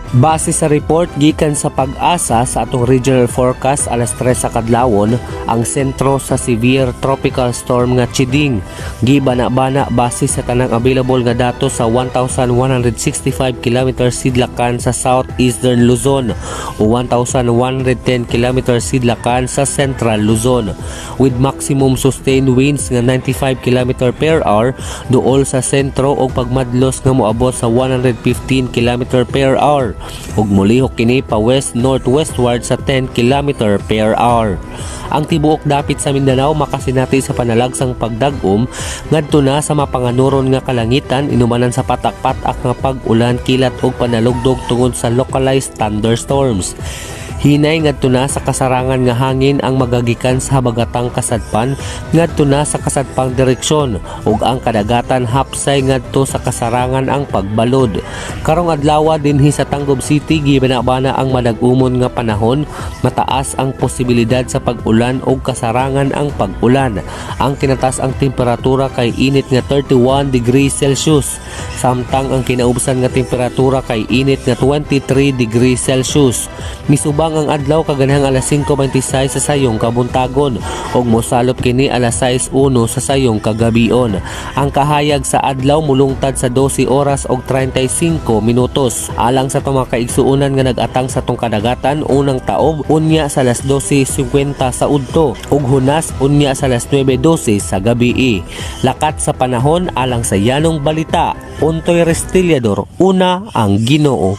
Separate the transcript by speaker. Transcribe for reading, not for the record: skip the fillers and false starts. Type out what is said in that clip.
Speaker 1: Base sa report gikan sa PAGASA sa atong regional forecast alas 3 sa kadlawon, ang sentro sa severe tropical storm nga Chedeng gibana-bana base sa tanang available nga datos sa 1,165 kilometers sidlakan sa southeastern Luzon o 1,110 kilometers sidlakan sa central Luzon, with maximum sustained winds nga 95 km per hour duol sa sentro og pagmadlos nga moabot sa 115 km per hour, ug molihok kini pa west northwestward sa 10 km per hour. Ang tibuok dapit sa Mindanao makasinati sa panalagsang pagdag-om ngadto na sa mapanganuron nga kalangitan inumanan sa patak-patak nga pag-ulan, kilat ug panalugdog tungod sa localized thunderstorms. Hinay ngadto na sa kasarangan nga hangin ang magagikan sa habagatang kasadpan ngadto na sa kasadpang direksyon, ug ang kadagatan hapsay ngadto sa kasarangan ang pagbalod. Karong adlaw dinhi sa Tangub City, gibana-bana ang madag-umon nga panahon, mataas ang posibilidad sa pag-ulan ug kasarangan ang pag-ulan. Ang kinataas-ang temperatura kay init nga 31 degrees Celsius, samtang ang kinaubsan nga temperatura kay init nga 23 degrees Celsius. Misubang ang adlaw kaganhang alas 5:26 sa sayong kabuntagon ug mosalop kini alas 6:01 sa sayong kagabion. Ang kahayag sa adlaw mulungtad sa 12 oras og 35 minutos. Alang sa atong mga kaigsuonan nga nag-atang sa atong kadagatan, unang taob unya sa alas 12:50 sa udto ug hunas unya sa alas 9:12 sa gabi. Lakat sa panahon alang sa Yanong Balita, Untoy Restillador, una ang Ginoo.